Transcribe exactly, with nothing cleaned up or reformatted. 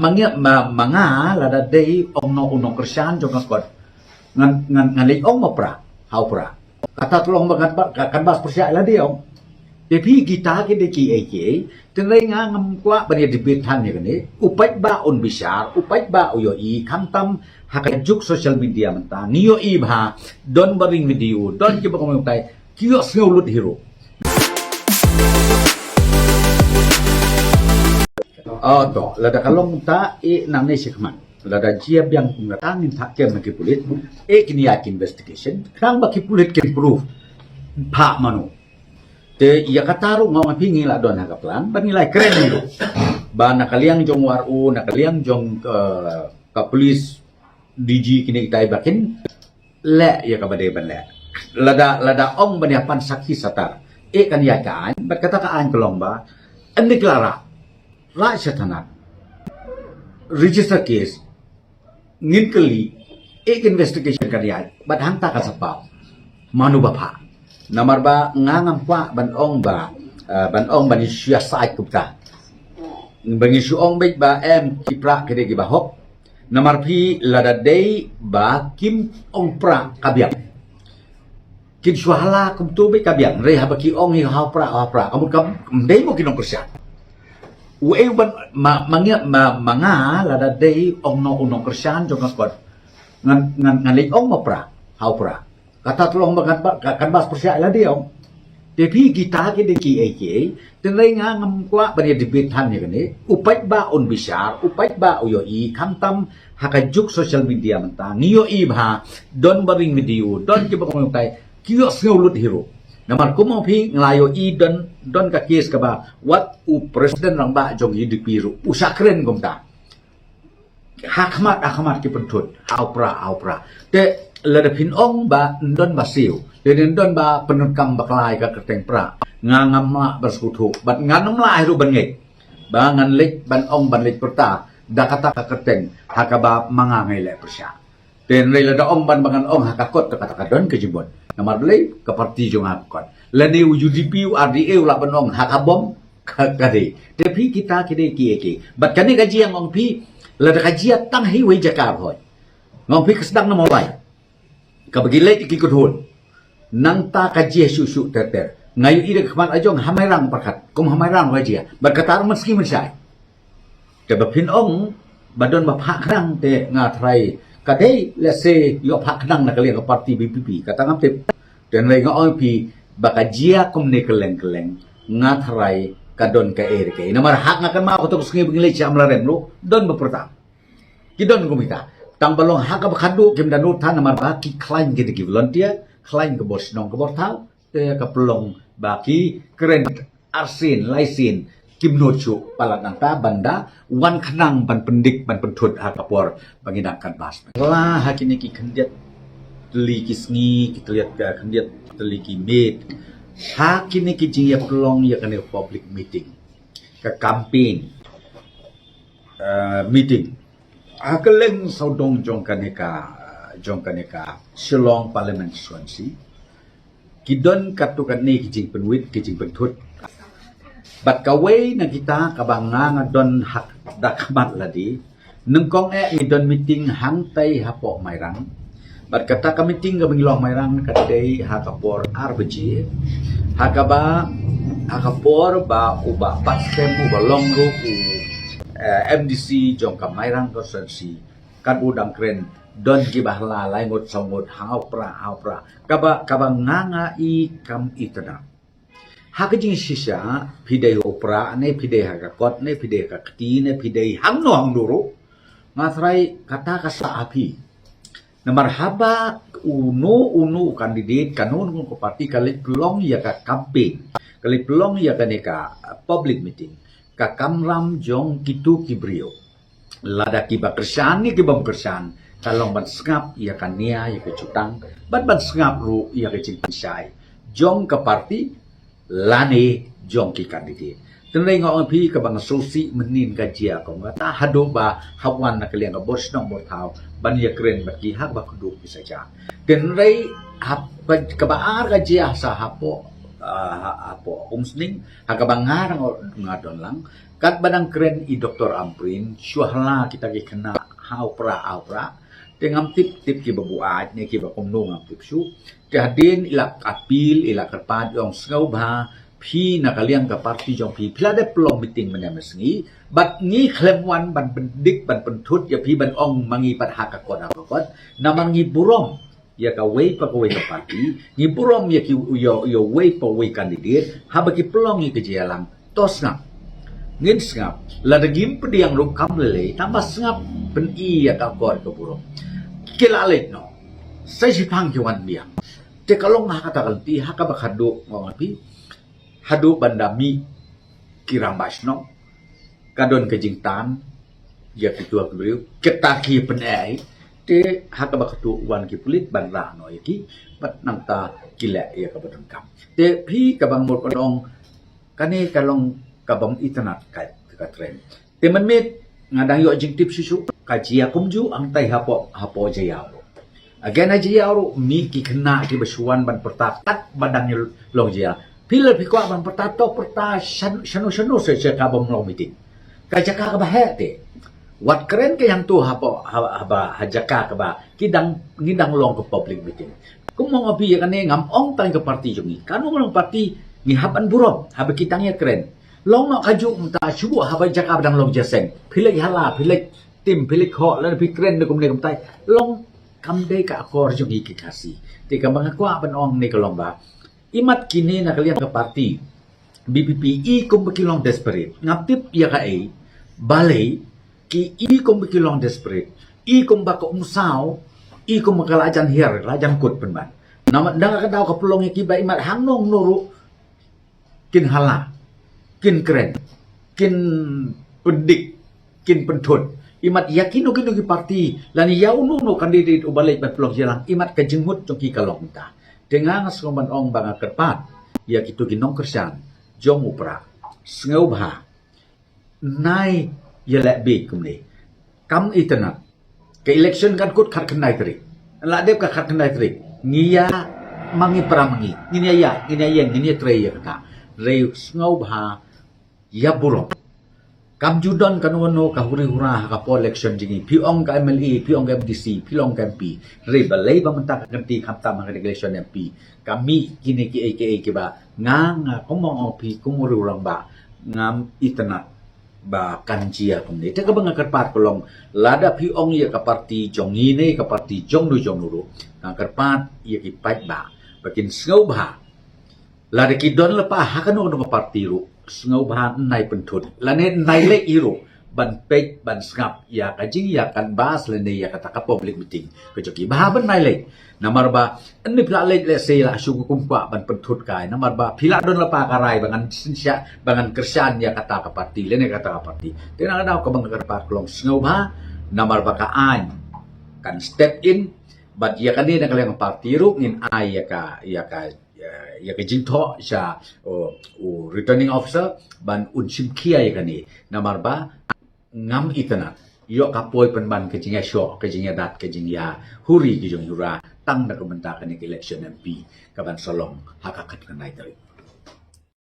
Ma ngi, ma, ma nga lada dei ong noh u nongkyrshan jong ka kot, ngan, ngan, ngan leit ong ma pra, ha u pra. Kata ka long ba kan ba, kan bas pyrshah lade ong. Te phi kita ki dei kiei kiei. Tynrai nga ngam kwah ban ïa debate than ïa kane. U paidbah un bishar, u paidbah u ïohi, khamtam ha ka juk social media mynta. Ngi ïohi bha, don ba ring video, don kiba ong ïa utai, ki ïohsngew lut hi ruh. Oh, to, lada ka long ta, eh, nangne shi khmat. Lada jia biang kumta ngin phah kem na ki pulit, eh, kin ïa ki investigation. Khnang ba ki pulit kin prove phah mano. Te ïa kata ruh nga ong ïa phi ngi la don ha ka plan, ba ngi la kren ruh. Ba na ka liang jong u R O, na ka liang jong, eh, ka police, D G kine kitai ba kin leh ïa kaba dei ban leh. Lada, lada ong ban ïa pan sakhi satar, eh, kan ïa ka aiñ, bad kata ka aiñ ka long ba, ynda ki la rah, rah sha thana, register case, ngin kylli, eh, investigation kan ïa, bad hangta kan sa paw mano ba phah. Namar ba nga ngam kwah ban ong ba, eh, ban ong ban ïa shu ïa sait kumta. Ba ngi shu ong beit ba em ki pra ki dei kiba hok. Namar phi lada dei ba kim ong pra ka biang, kin shu hala kumto beit ka biang. Hynrei haba ki ong hi ha u pra, ha u pra, ka mut kam dei mo ki nongkyrshan. Uei ban ma, ma ngi, ma, ma nga lada dei ong noh u nongkyrshan jong ka kot, ngan, ngan, ngan leit ong ma pra, ha u pra. Kata ka long ba kan ba, kan bas pyrshah lade ong. Te phi kita ki dei kiei kiei. Tynrai nga ngam kwah ban ïa debate than ïa kane. U paidbah un bishar, u paidbah u ïohi, khamtam ha ka juk social media mynta. Ngi ïohi bha, don ba ring video, don kiba ong ïa utai, ki ïohsngew lut hi ruh. Namar kum ong phi ngi la ïohi don, don ka case kaba wat u president rangbah jong U D P ruh u shah kren kumta. Ha khmat, ha khmat ki pynthut, ha u pra, ha u pra. Te lada phin ong ba ndon ba siew, lada ndon ba pyndonkam bakla ïa ka kyrteng pra, nga ngam lah ban sngewthuh, bad ngan ym lah hi ruh ban ngeit ba ngan leit ban ong ban leit pyrta da kata ka kyrteng ha kaba ma nga ngi leh pyrshah. Te hynrei lada ong ban ba ngan ong ha ka kot, te kata ka don ka jingmut. Namar balei? Ka parti jong nga ka kot. Lane u U D P, u R D A u lah ban ong ha ka bom, ka, ka dei. Te phi kita ki dei kiei kiei. Bad kane ka jia nga ong phi, lada ka jia tang ha iwei jaka hoi, nga ong phi ka sdang na Mawlai, kaba ki leit ki kynhun. Nangta ka jia shuh shuh ter ter. Nga ïohi da ka khmat la jong ha Mairang pyrkhat, kum ha Mairang ka jia. Bad kata ruh mynsngi mynshai. Te ba phin ong ba don ba phah khnang, te nga tharai ka dei lehse ïoh phah khnang na ka liang ka parti V P P, kata ngam tip. Te hynrei nga ong ïa phi ba ka jia kumne kylleng kylleng, nga tharai ka don kaei re kaei. Namar ha nga kynmaw kato ka sngi ba ngi leit sha Amlarem ruh, don ba pyrta. Ki don kum kita. Tang ba long ha kaba khadduh kim da nud than namar ba ki khlaiñ ki da ki volunteer, khlaiñ ka bor shnong ka bor thaw, te ka pynlong ba ki kren arsien laisien kim nud shuh palat nangta ban da wan khnang ban pyndik ban pynthut ha ka por ba ngi dang canvass. La ha kine ki khyndiat tylli ki sngi, ki khyndiat, eh, khyndiat tylli ki miet, ha kine ki jingïapynlong ïa kane ka public meeting, ka campaign, eh, meeting ha kylleng sawdong jong kane ka, jong kane ka Shillong Parliament Constituency, ki don katto katne ki jingpynwit, ki jingpynthut. Bad kawei na kita kaba nga nga don ha da khmat lade, nyngkong eh ngi don meeting hangtai hapoh Mairang. Bad kata ka meeting kaba ngi long Mairang ka dei ha ka por ar baje, ha kaba, ha ka por ba u Bah Batskhem uba long ruh u, eh, M D C jong ka Mairang Constituency, kat u dang kren, don kiba hla lai ngut saw ngut, ha u pra, ha u pra. Kaba, kaba nga nga i kam itynnad. Ha ka jingshisha, phi dei ha u pra ne, phi dei ha ka kot ne, phi dei ha ka kti ne, phi dei hangno hangno ruh, nga tharai kata ka sah ha phi. Namar haba uno uno u candidate, kano kano ka parti ka leit pynlong ïa ka campaign, ka leit pynlong ïa kane ka, uh, public meeting, ka kamram jong kito ki briew, lada kiba kyrshan ne ki bym kyrshan, ka long ban sngap ïa ka nia ïa ka jutang, bad ban sngap ruh ïa ka jingpynshai jong ka parti lane jong ki candidate. Te hynrei nga ong ïa phi kaba nga sngewsih mynnin ka jia kum kata haduh ba hap wan na ka liang ka bor shnong bor thaw ban ïakren bad ki ha kaba kdup ki sa jan. Te hynrei hap, kaba ar ka jia sa hapoh, ah, ha, hapoh Umsning, ha kaba nga dang nga don lang, Katba dang kren i Doktor Ampareen, shuwa ha la kita ki khynnah ha u prah, ha u prah. Te ngam tip, tip kiba buaid ne kiba kumno ngam tip shuh. Te hadien i la appeal, i la kyrpad, i ong sngewbha, phi na ka liang ka party jong phi, phi la dep pynlong meeting mynne mynne sngi, bad ngi khlem wan ban pyndik, ban pynthut ïa phi, ban ong ma ngi pat ha ka kot, ha ka kot. Namar ngi burom ïa kawei pa kawei ka party, ngi burom ïa ki, ïa, ïa uwei pa uwei candidate, haba ki pynlong ïa ka jingïalang, to sngap. Ngin sngap, lada ngim pdiang ruh kam lei lei, tangba sngap, pyni ïa ka akor ka burom. Ki la leit noh. Sa shiphang ki wan biang. Te ka long ha kata ka lynti, ha kaba khadduh, nga ong ïa phi, haduh ban da mih ki rangbah shnong, ka don ka jingtan ïa kito ki briew, kita ki pyneh. Te ha kaba khadduh wan ki pulit ban rah noh ïa ki, bad nangta ki leh ïa kaba donkam. Te phi, kaba nga mut ban ong, kane ka long kabym itynnad ka, ka trend. Te mynmiet nga dang ïoh jingtip shuh shuh, ka jia kumjuh hangtai hapoh, hapoh Jaïaw ruh. Again ha Jaïaw ruh, mih ki khynnah kiba shu wan ban pyrta katba dang ïa long jia. Phi lada phi kwah ban pyrta, to pyrta shan-, shano shano sha, sha kabym long meeting. Ka jaka kaba heh te. Wat kren ka ïa to hapoh, ha, haba, ha jaka kaba ki dang, ngi dang long ka public meeting. Kumno nga ong ïa kane, ngam ong tang ka party jong ngi. Kano kano party ngi hap ban burom, haba ki dang ïa kren. Long noh kajuh mynta, shu buh haba jaka ba dang long jingïaseng. Phi leit ha la, phi leit tim, phi leit khoh, lada phi kren da kumne kumtai. Long kam dei ka akor jong ngi ki Khasi. Te kaba nga kwah ban ong ne ka long ba, imat kine na ka liang ka party B P P, i kumba ki long desperate. Ngam tip ïa kaei, balei, ki i kumba ki long desperate. I kumba ka umsaw, i kumba ka la jan hiar, la jan kut pynban. Namar dang ka daw ka pynlong ïa kiba imat hangno hangno ruh, kin ha la, kin kren, kin pyndik, kin pynthut. Imat ïa kino kino ki party, lane ïa uno uno candidate uba leit ban pynlong jingïalang, imat ka jingmut jong ki ka long mynta. Te nga nga sngewbha ban ong ba nga kyrpad ïa kito ki nongkyrshan jong u prah, sngewbha, nai ïaleh bieit kumne. Kam itynnad. Ka election kan kut khatkhyndai tarik. La dep ka khatkhyndai tarik, ngi ïa, ma ngi para ma ngi, ngin ïa ïa, ngin ïa ïeng, ngin ïa trei ïa kata. Hynrei sngewbha, ïa burom. Kam ju don kano kano ka huri hura ha ka por election jong ngi. Phi ong ka M L A, phi ong ka M D C, phi ong ka M P. Hynrei balei ba mynta ka kynti khamtam ha ka election M P, ka mih kine kiei kiei kiba nga, nga kum ong phi kum u rangbah, ngam itynnad ba kan jia kumne. Te kaba nga kyrpad ka long, lada phi ong ïa ka party jong ngi ne ka party jong no jong no ruh, nga kyrpad ïa ki paidbah ba kin sngewbha, lada ki don lypa ha kano kano ka party ruh, sngewbha nai pynthut, lane nai leit hi ruh ban peit, ban sngap ïa ka jingïacanvass lane ïa kata ka public meeting ka jong ki, ba hap ban nai leit. Namar ba ynda phi la leit, let's say, la shu kum kwah ban pynthut kai, namar ba phi la don lypa ka rai ba ngan synshar, ba ngan kyrshan ïa kata ka party lane kata ka party. Te na ka daw kaba nga kyrpad ka long, sngewbha, namar ba ka aiñ kan step in. Bad ïa kane na ka liang party ruh ngin ai ïa ka, ïa ka, ïa, ïa ka jingthoh sha, o, u returning officer ban un shim khia ïa kane. Namar ba ngam itynnad, ïoh ka poi pynban ka jingïashoh, ka jingïadat, ka jingïahuri, ka jinghura, tang na ka bynta kane ka election M P kaban sa long ha ka khatkhyndai tarik.